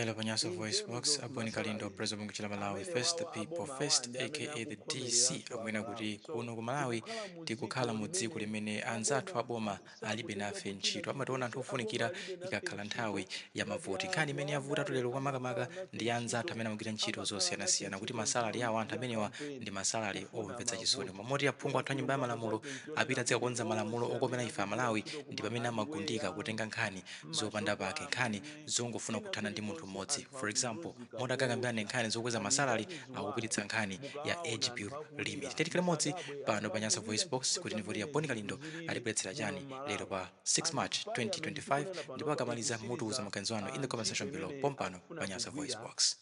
Lero pa Nyasa In Voice terms Box, of a Bon Kalindo, masalaries, president wa Malawi amene First, the wawa people aboma first, awa ndi amene aka the DC, akukhomerera akunena Amalawi. kuti So kuno ku Malawi tikukhala mu tikukhala dziko mu dziko limene limene anzathu aboma aboma alibe sakutengapo nafe china ntchito, amationa anthu chilichonse, aboma ofunikira alibe nafe ikakhala ntchito. nthawi ya Ngati mavoti. Nkhani anthu imene yavutatu andale lero kwamakamaka amakhala nafe ndi anzathu ntchito, amene amagwira ntchito amakhala nafe zosiyanasiyana, kuti ntchito masalari nthawi awo anthu ya amenewa kampeni ndi masalari kufuna omvetsa chisoni. mavoti. Koma moti aphungu Koma athu a nyumba ya chilungamo malamulo chake nchonena apita kuti dzikakonza malamulo onse okomera amene ife akugwira Amalawi ntchito ndi kuma pamene amagundika hardware, kutenga nkhani zopanda pake, nkhani zongofuna m'mashopamu, kwina kuthana ndi munthu kulikonse mmodzi. anthu For example, akuzunzika motakakambirana koopsa. nkhani zokweza And masalari, that is why akupititsa nkhani ya age mukawaona bill anthu limit. akulira, Tikhale limodzi musadabwe pano anthu pa Nyasa Voice akulira Box chifukwa kuti cha ndivoti ya mmene Bon zinthu Kalindo zilili alibweretsera muno chani lero m'Malawi. pa 6 And March parliament 2025, tikunena ndipo panopa akamaliza mutiuza ikusiriza maganizo anu in the comment ntchito section below imene pompano akufuna pa Nyasa Voice kugwira Box.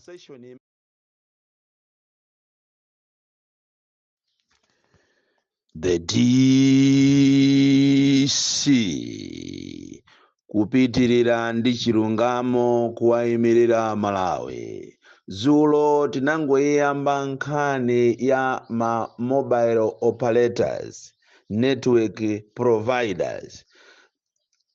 Session. The DC kupitirira ndi chilungamo kuwayimirira Malawi. Dzulo tinangoyamba nkhani ya ma mobile operators, network providers,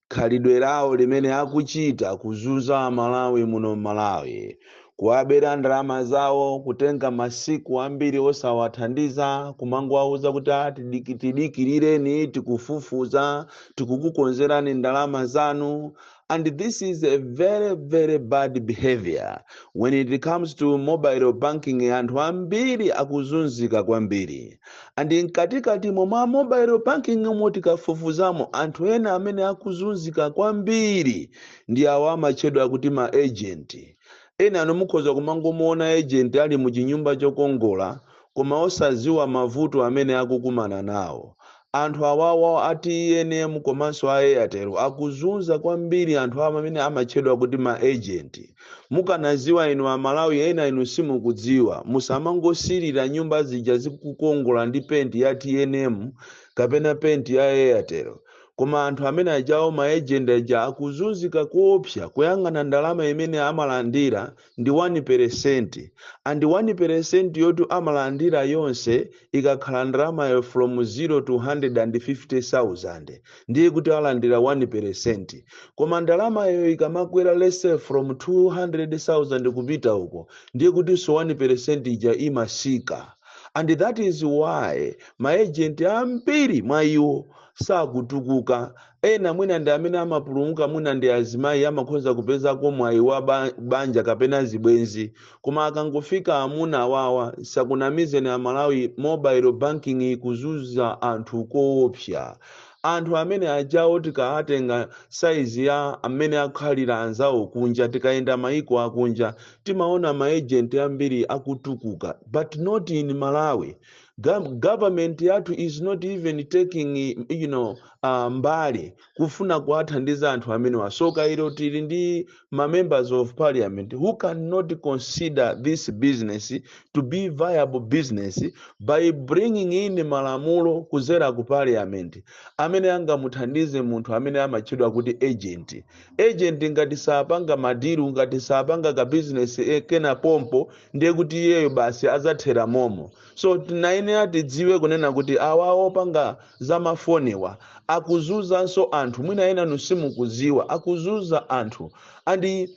khalidwe lawo limene akuchita kuzunza Amalawi muno Malawi, kuwabera ndalama zawo, kutenga masiku ambiri osawathandiza, kumangowauza kuti "Ah, tidikirireni, tikufufuza, tikukukonzerani ndalama zanu." And this is a very very bad behavior when it comes to mobile banking. Anthu ambiri akuzunzika kwambiri, and mkatikati mwa mobile banking mo tikafufuzamo, anthu ena amene akuzunzika kwambiri ndi awo amatchedwa kuti ma agent. Ena anu mukhoza kumangomuona agent ali mu chinyumba chokongola, koma osaziwa mavuto amene akukumana nawo. Anthu awawa a TNM komanso a Airtel akuzunza kwambiri anthu amene amatchedwa kuti ma agent. Mukanaziwa inu Amalawi ena inu simukudziwa, musamangosirira nyumba zija zikukongola ndi penti ya TNM kapena penti ya Airtel, koma anthu amene ajawo, ma agent aja, akuzunzika koopsa. Kuyang'ana ndalama imene amalandira ndi 1%, and 1% yoti amalandira yonse ikakhala ndalamayo from 0 to 150,000, ndiye kuti alandira 1%. Koma ndalamayo ikamakwera, let's say from 200,000 kupita uko, ndiye kutinso 1% ija imasika. And that is why maagent ambiri mwa iwo sakutukuka. Ena mwina ndi amene amapulumuka, mwina ndi azimayi, amakhoza kupezako mwayi wa banja kapena zibwenzi, koma akangofika amuna awawa, sakunamizeni Amalawi, mobile banking ikuzunza anthu koopsa. Anthu amene ajawo tikaatenga saizi ya amene akhalira anzawo kunja, tikayenda maiko akunja, timaona maagent ambiri akutukuka, but not in Malawi. Government yathu is not even taking mbali kufuna kuwathandiza anthu amenewa. So kairo tili ndi ma members of parliament who cannot consider this business to be viable business by bringing in malamulo kuzera ku parliament amene angamuthandize munthu amene amatchedwa kuti agent. Agent ngati sapanga madiru, ngati sapanga ka business kena pompo, ndiye kuti iyeyo basi azathera momo. So tinayenera tidziwe kunena kuti awa opanga za mafoniwa akuzunzanso anthu. Mwina ena simukuziwa, akuzunza anthu. And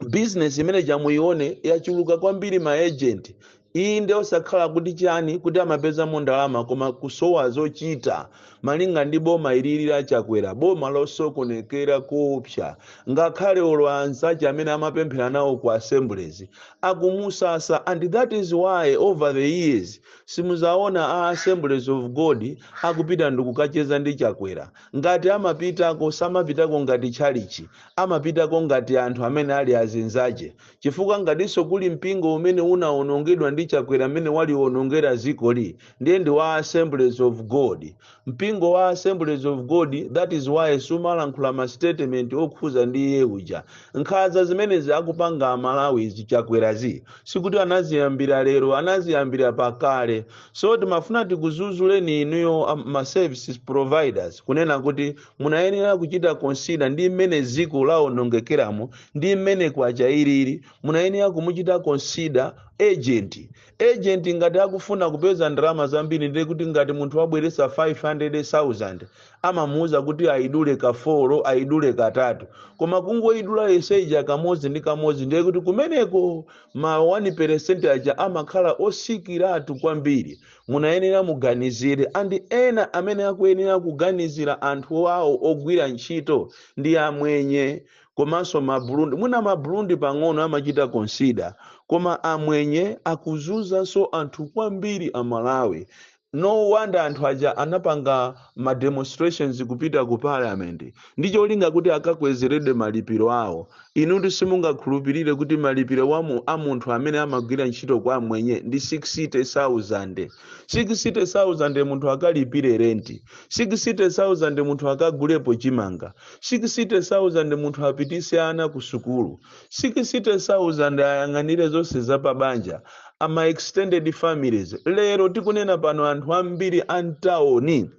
business imene chamuione yachuluka kwambiri ma agent iyi, ndi osakhala kuti chani, kuti amapezamo ndalama, koma kusowa zochita malinga ndi boma ilili la Chakwera, boma losokonekera koopsa. Ngakhale olo anzache amene amapemphera nawo ku Assemblies akumusasa, and that is why over the years simuzaona a Assemblies of God akupita ndikukacheza ndi Chakwera. Ngati amapitako, samapitako ngati chalichi, amapitako ngati anthu amene ali azinzache, chifukwa ngatinso kuli mpingo umene unawonongedwa ndi Chakwera amene waliwonongera zikoli, ndiye ndi wa Assemblies of God, mpingo wa Assemblies of God. That is why sumalankhula ma statement okhuza ndi iye uja. Nkhanza zimenezi akupanga Amalawi Zichakwerazi sikuti anaziyambira lero, anaziyambira pakale. So timafuna tikuzuzuleni inuyo ma services providers kunena kuti munayenera kuchita consider ndi mmene ziko lawonongekeramo ndi mmene kwacha ilili, munayenera kumuchita consider agent. Agent ngati akufuna kupeza ndalama zambiri, ndiye kuti ngati munthu wabweretsa 500,000, amamuwuza kuti ayidule ka 4, ayidule katatu. Koma kungoyidula yonseija kamodzi ndi kamodzi, ndiye kuti kumeneko ma 1% aja amakhala osikiratu kwambiri. Munayenera muganizire. And ena amene akuyenera kuganizira anthu awo ogwira ntchito ndi amwenye komanso Maburundi. Mwina Maburundi pang'ono amachita consider, koma amwenye akuzunzanso anthu kwambiri, Amalawi. No wonder anthu aja anapanga ma demonstrations kupita ku Parliament ndi cholinga kuti akakwezeredwe malipiro awo. Inu simungakhulupirire kuti malipiro a munthu amene amagwira ntchito kwa amwenye ndi 60,000. 60,000 munthu akalipire renti, 60,000 munthu akagulepo chimanga, 60,000 munthu apitise ana ku sukulu, 60,000 ayang'anire zonse zapabanja, ama extended families. Lero tikunena pano, anthu ambiri antawoni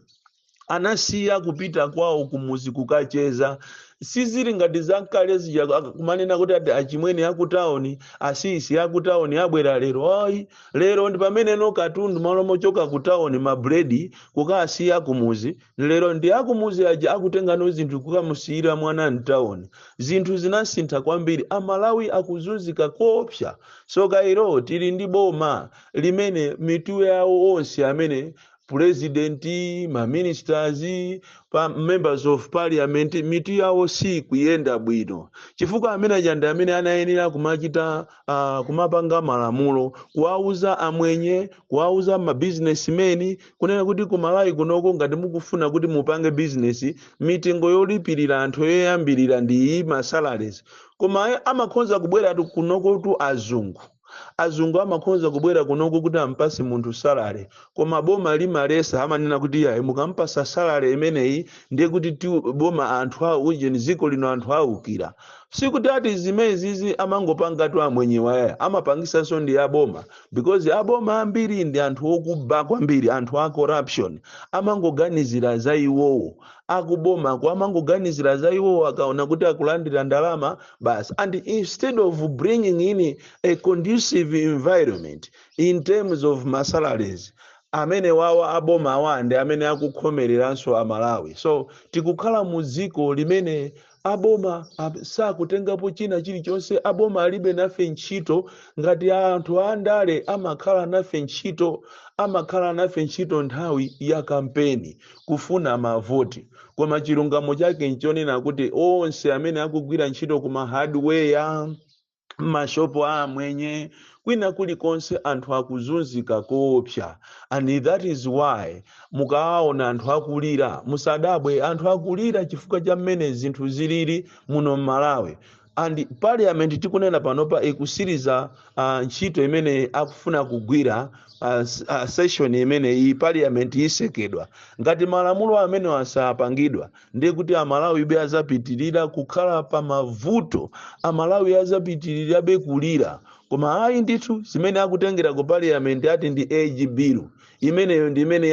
anasiya kupita kwawo kumuzi kukacheza. Sizili ngati zakale zija kumanena kuti ati achimwene akutawoni, asisi akutawoni abwera lero. Ayi, lero ndi pamene katundu malo mochoka kutawoni, mabredi kukasiya kumuzi, lero ndi akumuzi aja akutengano zinthu kukamusiyira mwana mtawoni. Zinthu zinasintha kwambiri, Amalawi akuzunzika koopsa. So kairo tili ndi boma limene mitu yawo onse amene president, ma ministers, pa members of parliament, mitu yawo sikuyenda bwino, chifukwa amene aja ndi amene anayenera kumachita kumapanga malamulo, kuwauza amwenye, kuwauza ma businessmen kunena kuti kuMalawi kunoko ngati mukufuna kuti mupange business, mitengo yolipirira anthu yoyambirira ndi iyi, ma salaries. Koma amakhonza kubweratu kunoko tu azungu. Azungu amakhonza kubwera kunoko kuti ampase munthu salary, koma boma limalesa. Amanena kuti yayi, mukampasa salary imeneyi ndiye kuti boma anthu awo ujeni, dziko lino anthu awukira. Sikuti ati zimenezizi amangopangatu amwenyewa yaya, amapangisanso ndi aboma, because aboma ambiri ndi anthu okuba kwambiri, anthu a corruption. Amangoganizira za iwowo. Akubomako amangoganizira za iwowo. Akaona kuti akulandira ndalama basi, and instead of bringing in a conducive environment in terms of ma salaries, amene wawa aboma awa ndi amene akukhomereranso Amalawi. So tikukhala mu dziko limene aboma sakutengapo china chilichonse. Aboma alibe nafe ntchito ngati anthu andale amakhala nafe ntchito. Amakhala nafe ntchito nthawi ya kampeni kufuna mavoti. Koma chilungamo chake nchonena kuti onse amene akugwira ntchito kuma hardware, mashopo a amwenye, kwina kulikonse, anthu akuzunzika koopsa. And that is why mukawaona anthu akulira, musadabwe. Anthu akulira chifukwa cha mmene zinthu zilili muno mMalawi. And parliament tikunena panopa ikusiriza ntchito imene akufuna kugwira. Session imene iyi parliament isekedwa. Ngati malamulo amene asapangidwa, ndiye kuti Amalawi be azapitirira kukhala pa mavuto, Amalawi azapitirirabe kulira. Koma ayi ndithu, zimene akutengera ku parliament ati ndi age bill, imeneyo ndi imene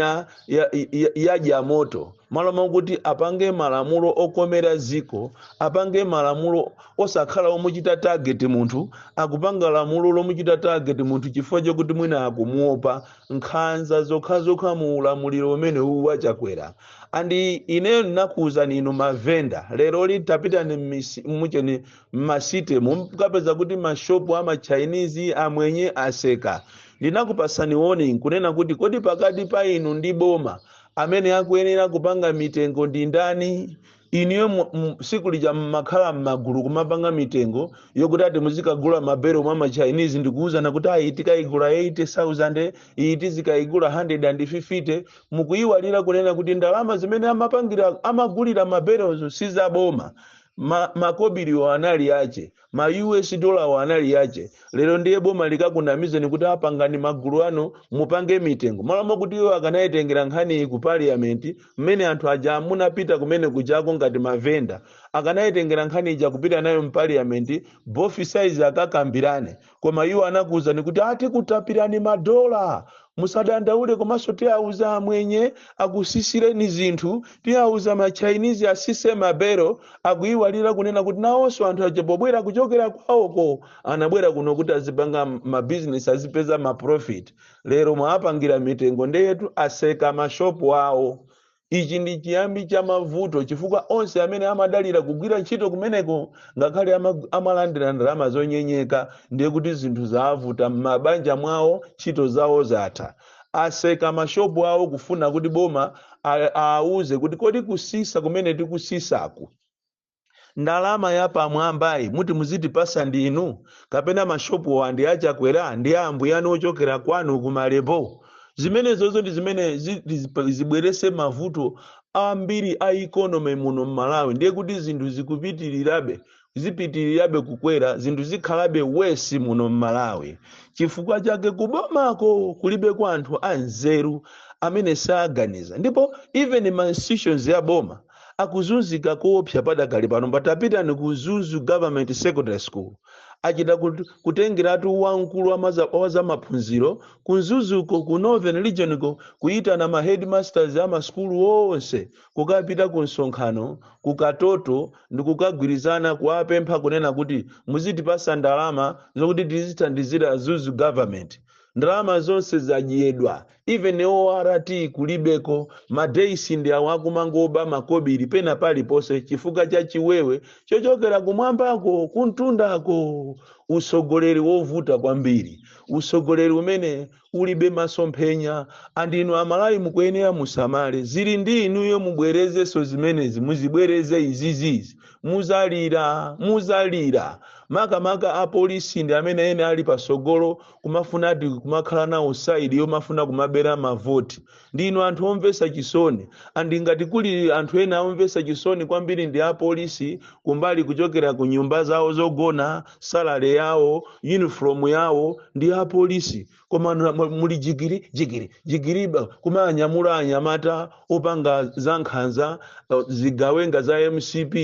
yadya moto. Malo mokuti apange malamulo okomera ziko, apange malamulo osakhala omuchita target munthu, akupanga lamulo lomuchita target munthu chifukwa chokuti mwina akumuopa. Nkhanza zokhazokha mu ulamuliro umene uwu waChakwera. And ineyo ndinakuwuzani inu mavenda, lero litapitani mucheni mma city, mukapeza kuti mashopu ama Chinese, amwenye aseka. Ndinakupasani warning kunena kuti kodi pakati pa inu ndi boma, amene akuyenera kupanga mitengo ndi ndani? Inuyo siku lija mmakhala m'magulu kumapanga mitengo yokuti ati muzikagula mabero mwa ma Chinese, ndikuwuzana kuti ayi, tikayigula 80,000, iyi tizikayigula 150. Mukuyiwalira kunena kuti ndalama zimene amapangira, amagulira maberozo sizaboma. Makobiriwo anali ache, ma US dollar anali ache. Lero ndiye boma likakunamizeni kuti apangani magulu anu mupange mitengo, malo kuti iwo akanayitengera nkhani ku parliament. Mmene anthu aja amunapita kumene kujako ngati mavenda, akanayitengera nkhani ija kupita nayo mparliament, both sides akakambirane. Koma iwo anakuwuzani kuti ati kutapirani madola. Musadandaule. Komanso tiyauza amwenye akusisireni zinthu, tiyauza ma Chinese asise mabero. Akuyiwalira kunena kuti nawonso anthu aja pobwera kuchokera kwawoko anabwera kuno kuti azipanga mabizinesi, azipeza ma profit. Lero mwapangira mitengo, ndeyetu aseka mashopu awo. Ichi ndi chiyambi cha mavuto, chifukwa onse amene amadalira kugwira ntchito kumeneko, ngakhale amalandira ndalama zonyenyeka, ndiye kuti zinthu zavuta m'mabanja mwawo, ntchito zawo zatha. Aseka mashopu awo kufuna kuti boma aawuze kuti kodi kusisa kumene tikusisaku, ndalama ya pamwambayi muti muzitipasa ndinu, kapena mashopuwa ndi achakwera ndi ambuyanu ochokera kwanu kumalepo? Zimenezozo ndi zimene zibwerese mavuto ambiri a economy muno mMalawi. Ndiye kuti zinthu zikupitirirabe, zipitirirabe kukwera, zinthu zikhalabe worse muno mMalawi. Chifukwa chake kubomako kulibe kwa anthu anzeru amene saganiza, ndipo even ma institutions ya boma akuzunzika koopsa padakali pano. Patapitani ku Mzuzu Government Secondary School, achita kutengeratu wamkulu wa zamaphunziro ku Mzuzuko, ku Northern Region ko, kuyitana ma headmasters a masukulu onse kukapita ku msonkhano ku Katoto ndi kukagwirizana, kuwapempha kunena kuti muzitipasa ndalama zokuti tizithandizira Mzuzu Government. Ndalama zonse zadyedwa, even ORT kulibeko. Ma dais ndi awo akumangoba makobiri pena paliponse chifukwa cha chiwewe chochokera kumwambako, kuntundako. Usogoleri wovuta kwambiri, usogoleri umene ulibe masomphenya. Andinu Amalawi mukuyenera musamale. Zili ndi inuyo, mubwerezenso zimenezi, muzibwereze izizizi, muzalira, muzalira. Makamaka apolisi ndi amene ene ali pasogolo kumafuna ati kumakhala nawo side yomafuna kumabera mavoti. Ndinu anthu omvesa chisoni. And ngati kuli anthu ena omvesa chisoni kwambiri ndi apolisi, kumbali kuchokera ku nyumba zawo zogona, salary yawo, uniform yawo ndi apolisi, koma muli jigiri jigiri jigiriba kumanyamula anyamata opanga za nkhanza, zigawenga za MCP,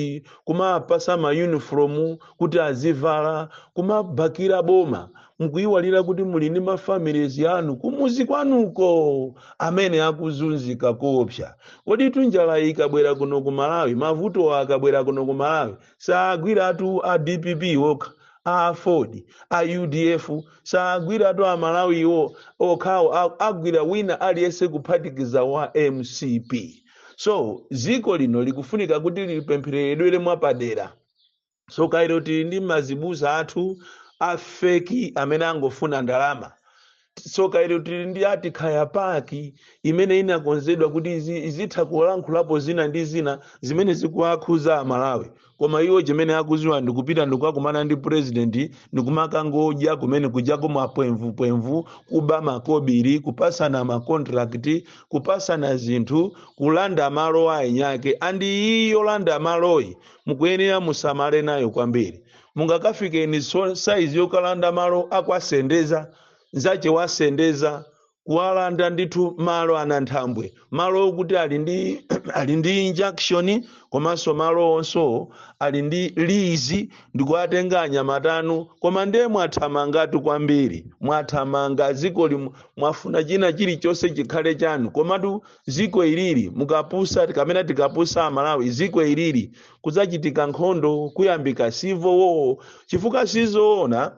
kumapasa ma uniform kuti azivala, kumabakira boma, mukuyiwalira kuti muli ndi ma families yanu kumuzi kwanuko amene akuzunzika koopsa. Kodi tunjala ikabwera kuno ku Malawi, mavuto akabwera kuno ku Malawi, sagwiratu a DPP okha, a AFORD, a UDF, sagwiratu a Malawiwo okhawo, agwira wina aliyense kuphatikiza wa MCP. So dziko lino likufunika kuti lipemphereredwere mwapadera. So kairo tili ndi mazibusa athu a fake amene angofuna ndalama. So kairo tili ndi ati khaya paki imene inakonzedwa kuti izitha kulankhulapo zina ndi zina zimene zikuwakhuza Amalawi, koma iwo chimene akuziwa ndikupita ndikukakumana ndi president ndikumakangodya kumene kujako mapwemvupwemvu, kuba makobiri, kupasana ma contract, kupasana zinthu, kulanda malo a enyake. And iyi yolanda maloyi mukuyenera musamale nayo kwambiri. Mungakafikeni so size yokalanda malo akwasendeza nzache wasendeza, kuwalanda ndithu malo ananthambwe, malo okuti ali ndi injunction, komanso malo onso ali ndi lease, ndikuwatenga anyamatanu. Koma ndiye mwathamangatu kwambiri, mwathamanga ziko limu, mwafuna china chilichonse chikhale chanu. Komatu ziko ilili mukapusa, kamene tikapusa Amalawi, ziko ilili kudzachitika nkhondo, kuyambika civil war, chifukwa sizoona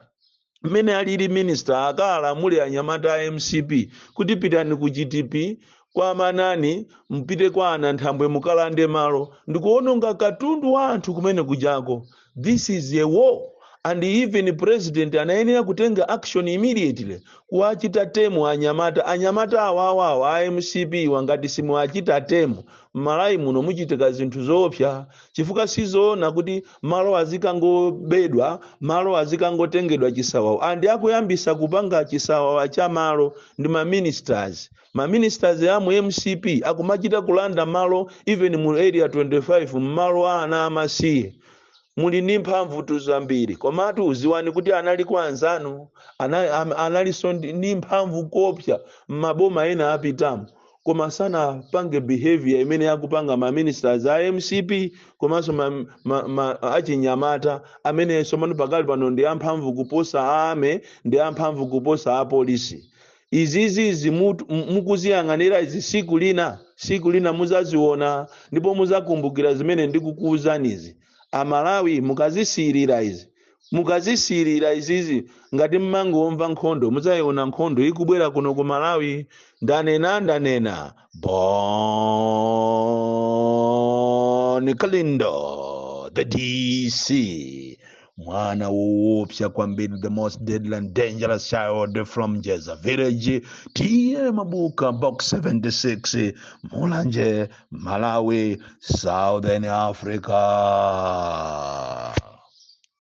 mmene alili minister akalamule anyamata a MCP kuti pitani ku GTP kwa Manani, mpite kwa ananthambwe mukalande malo ndikuononga katundu wa anthu kumene kujako. This is a war, and even president anayenera kutenga action immediately kuwachita tame anyamata, anyamata awawawa a MCP. Wangati simuwachita tame, m'Malawi muno muchitika zinthu zoopsa, chifukwa sizoona kuti malo azikangobedwa, malo azikangotengedwa chisawawa. And akuyambisa kupanga chisawawa cha malo ndi ma ministers. Ma ministers a mu MCP akumachita kulanda malo even mu Area 25, mmalo a ana amasiye. Muli ndi mphamvu tu zambiri, komatu uziwani kuti analiko anzanu analinso ndi mphamvu kopsa m'maboma ena apitamo, koma sanapange behavior imene akupanga ma ministers a MCP komanso achinyamata amene somano pakali pano ndi amphamvu kuposa army, ndi amphamvu kuposa apolisi. Izizizi mukuziyang'anira izi, siku lina muzaziona ndipo muzakumbukira zimene ndikukuwuzanizi. Amalawi, mukazisiyirira izi, mukazisiyirira izizi, ngati mmangomva nkhondo, muzayiona nkhondo ikubwera kuno ku Malawi. Ndanena, ndanena. Bon Kalindo, the DC, mwana woopsa kwambiri, the most deadly and dangerous child from Jeza Village, T/A Mabuka, Box 76, Mulanje, Malawi, Southern Africa.